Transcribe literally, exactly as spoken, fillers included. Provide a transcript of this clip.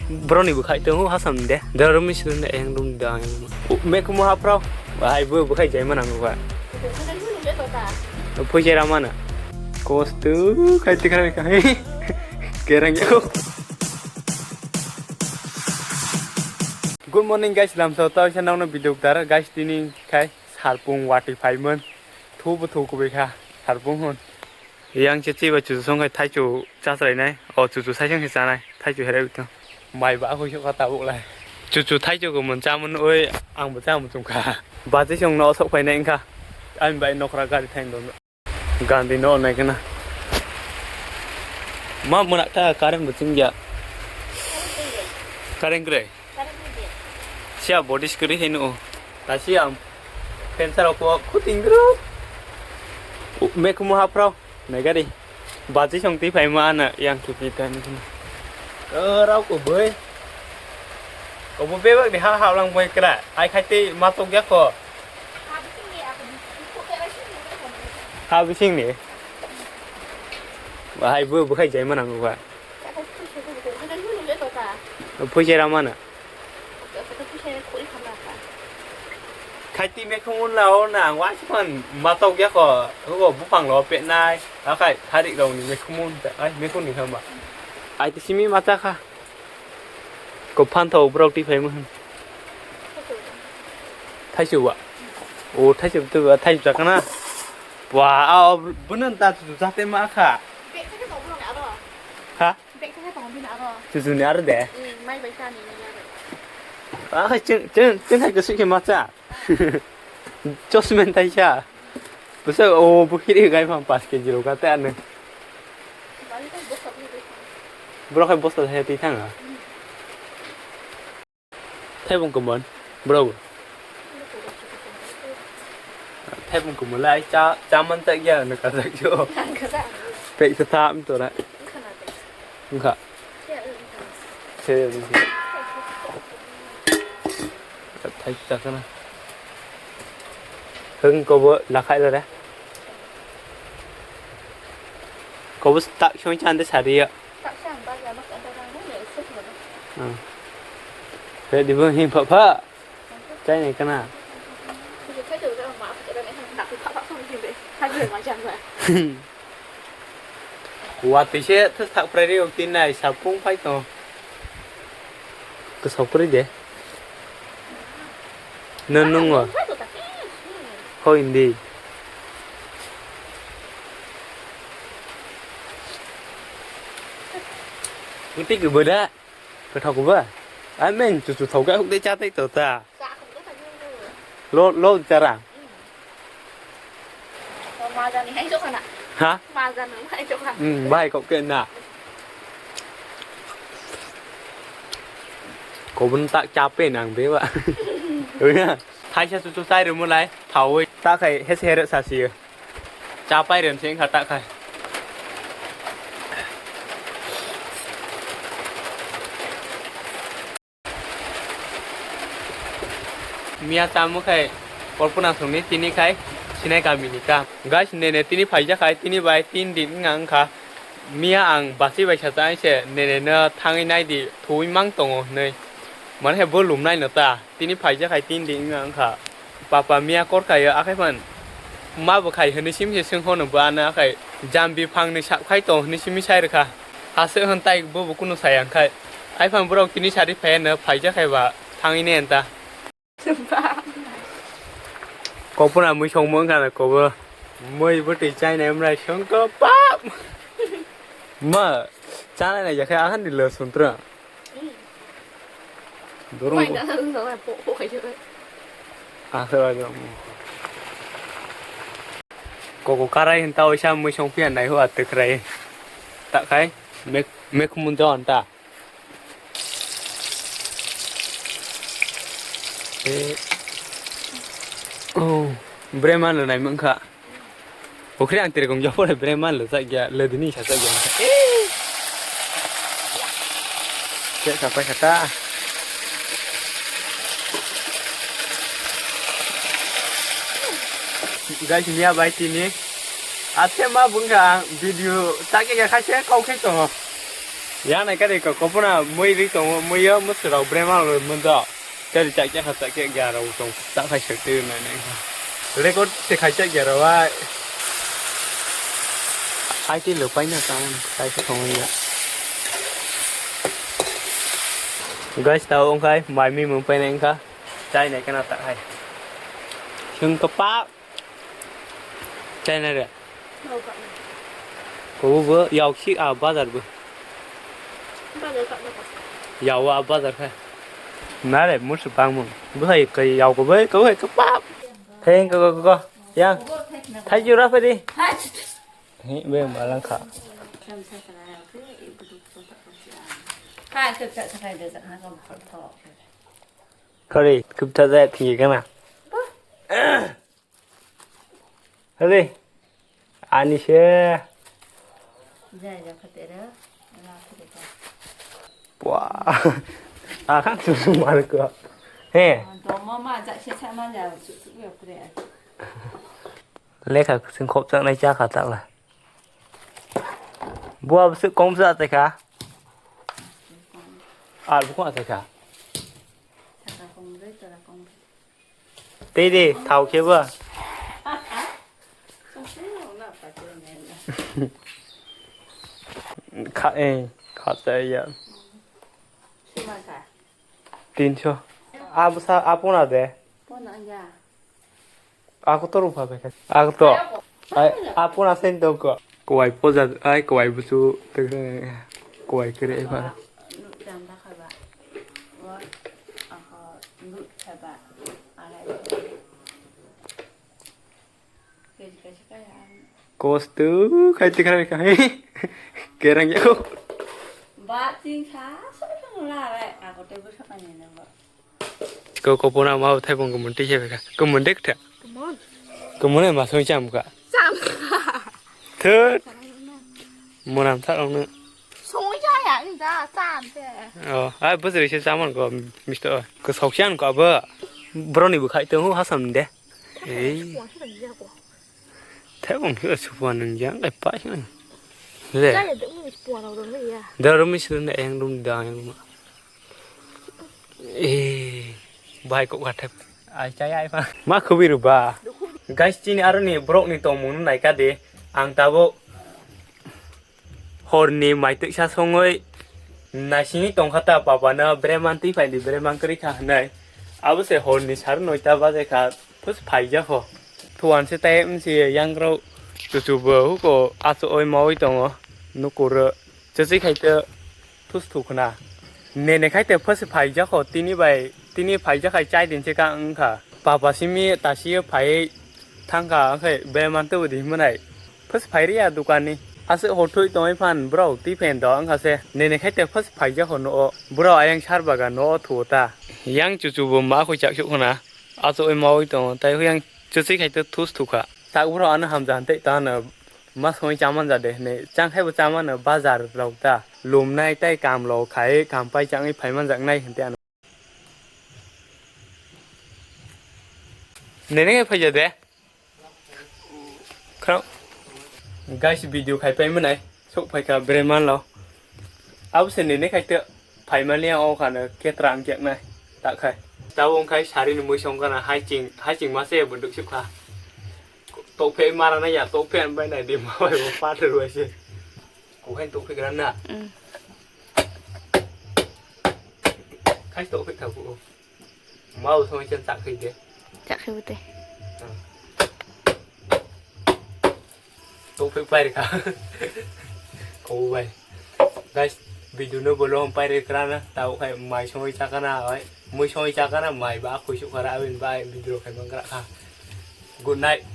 Broni bwkhai tongo hasam de. Dormi sirne eng rum da. Mekhumu haprao. Hai bo bwkhai jaima nango ba. Phuisa ramana. Kostu khai tikha khai. Kerang yo. Good morning guys, lamsa tawisa nangno video dar guys, tini khai sarpung wati phaimon. Thu bo thu kubui kha sarpung hwn. Yang che chiba chuchu song khai thaichu chachrai nai. O chuchu sai song se chanai. Thaichu herai bito. Mai ba hoi sok kha tabuk lai. Chuchu thaichu ko mon chamon oi ang bo cham chum kha. Baji song no sok phai nai wngkha. Ang bai nokra gari thain do. Gandhi no nai kana. Ma mona ta current bo chingya. Current gre. Siya body screen hino. Ta siya. Cancer ko kuting gro. Mekhumu haprao. Naigari. Baji song twi phaima ana yang kipi tani. Rau ko boi. Obo bebak di ha ha lang boi kra. Ai khai tei ma tok ya ko. Ha bising ni. Bahai bo bwkhai jaima nango ba. Phuisa ramana. Khaiti mekhumung lao na ang waisukhan matok ya ko, hugo buphang lo penai, akhai tharik rok ni mekhumung, ai mekhumung ni hama. Ai ti simi macha kha. Ko phan tho borok ti phai mung. Thaisu ba. O thaisu tu thaisu chakana. Wa a bunan ta tu jate ma kha. Ha? Bag khe tong bini aro. Chujuni aro de. Mm, mai bai sa ni ni aro. Ah, cheng, cheng, cheng hai kasih ke macha. Chosmen tai sa. Bisa o bukhiri gai pam pas ke jiro kate ane. Bali kan bos tak ni. Bro khai bos tak hai ti thanga. Thaibung kwmon, bro. Thaibung kwmon lai cha, cha man cha ya no ka jak jo. Pek sa tha am to ra. Wngkha. Se, wngkha. Thai cha kana. Hung ko bo la khai lo re. Ko bo tak song chan de sari ya. Ready bo hin pha pha. Chai nai kana. Watwi se thak prai ri tin nai sapung phai to. Kwsok kwrwi de. Nung nungo. Hoi hindi. Kuti ke beda. Kwthok ba? Amen chuchu thok ga huk de cha tai to ta. Lo lo chara. Majani hai jokha na. Ha? Majani hai jokha. Hmm, bai kok ke na. Kobun tak chape nang be ba. Thaisa chuchu chai rwmwlai thawi ta khai hese here sasiyo. Chapai rwmse wngkha ta khai. Miya tamo khai Kalpana songni tini khai sinai kamini ka. Guys, nene tini phaijak khai tini bai tin din wngkha. Miya ang basi bai sa chai se nene no thangwi nai di thuwi mang tongo hinwi. Mane hai bo lumnai no ta. Tini phaijak hai tin din wngkha. Papa miya kor khaio akhai phan ma bo khai hinwi sim se swng hono bo ano akhai jambi phangni sak khai tong hinwi simi sai rwkha. Aswk hwn tai bo bo kunu sai ang khai. Ai phan borok tini sari phai ano phaijak hai ba thangwi ne anta. Kopona mui songmo wngkha na kobo. Mui bwtwi chainai wmrai songkha pap. Ma chanai nai jakhe ahan ni lo suntra. Dorong. Mai bo. Da, da, da, da, po, po, kaisa. Ah, sir, ajo. Koko karai hinta oisa mui song pian nai ho atte krai. Tak khai, mek, mek mun jawan ta. Eh. Oh, breman lo nai mangkha. Okhri ang tere kong jopore bre man lo chak ya, lo dini sa chak ya. Cek kapai kata. Guys, miya bai tini. Athe ma bungkha ang video tak ya khaise kau khe to. Ya nai kari ko kopuna mui ri tongo, mui yo musi rok brema rok mundo. Kari chak chak chak chak ya rok tong chak khai sek te nai nai. Record se khai chak ya rok ai. Ai ti lo pai na tang kai se tong ya. Guys, tao ongkhai mai mi mung pai nai ongkha. Chai nai kana ta hai. Sung ka pa. Chai nai re. Ko bo yau si a bazar bo. Yau a bazar khai. Na re musu pang mung. Bo hai kai yau ko bai ko hai ka pa. Theng ko ko ko. Yang. Thai ju ra pha di. Hi, be malang kha. Kari, kupta jaya thingi kana. Hadi. Ani se. Wah. Akan susu marko. He. Lekha kusing khop chaknai cha kha takla. Buwa bwswk kong bwswk achai kha. Ar bukhung achai kha. Tei de thao khe ba. Kha eh kha chai ya. Tinso. Abo sa apona de. Ako to rupa beka. Ako to. Ai, apo na sen to ko. Kowai poja, ai, kowai busu, kowai kere ai pa. Kostu, kai tikra ka. Kerang ya ko. Ba, ting sa, sa, sa, la, la, ako te busa ka ni na ba. Ko kopona ma thai bong kumun twi khe ka. Kumun dek tha. Kumun. Kumun ma song cham ka. Cham ka. Thut. Munam thak ang. Song ya ya ni da cham te. Oh, ai bujri se chaman ko mister. Ko sok chan ko ba. Broni bu khai te hu hasam de. Ei. Thai bong khe supa nung yang kai pa sing. Le. Da room ni sir ne yang room da yang room. Eh, bai kok gathep. Ai chai ai pa. Ma khubi ru ba. Guys, chini aro ni borok ni tongmung nai ka de. Ang tabo hor ni mai twisa songoi naisingwi tongkha ta papa no breman twi phai di breman kwrwi kha hwnwi. Abo se hor ni sar noita baje kha phus phai ja kho. Thuan se tai msi yang rok chuchu bo huko aso oi mawi tongo nukur. Chuchi khai te thus thukhna. Nene khai te phasi phai jakho tini bai, tini phai jakhai chai din se ka wngkha. Papa simi tasi phai thangkha, wngkhai be man tebo di hwnai. Phasi phai riya dukan ni. Ase hothui tongwi phan bro, ti phen do wngkha se. Nene khai te phasi phai jakho no o. Bro ayang sar bagan no o thu ta. Yang chuchu bo ma khoi chak chuk khna. Aso oi mawi tongo. Tai huyang chuchi khai te thus thukha. Tak bro ano hamja hante ta no. Ma songwi chamanja de hinwi, chang khaibo chamano bazar rok ta, lumnai tei kam rok khai, kam pai changwi phai manjaknai hinwi ano. Nini khe phaija de? Khorang. Guys, video khai pai manai, sok phaikha bre manlo. Abo se nini khai te. Phaimani ang o khano ketra ang keknai. Tak khai. Tabo wngkhai sari ni mui song kana hai ching, hai ching mase bunduk sukha. Tokphe mara na ya, tokphe an bai nai de ma bai bo pathar bai se. Ko hai tokphe gran na. Mm. Khai tokphe kha ko. Ma bo song chen tak khai de. Tak khai bute. Tokphai pairikha. Kobo bai. Guys, video no bolo hom pairikra na. Tao khai mai songwi chakana oi. Mui songwi chakana mai ba khuisuk khara abin bai video khai mangkra kha. Good night.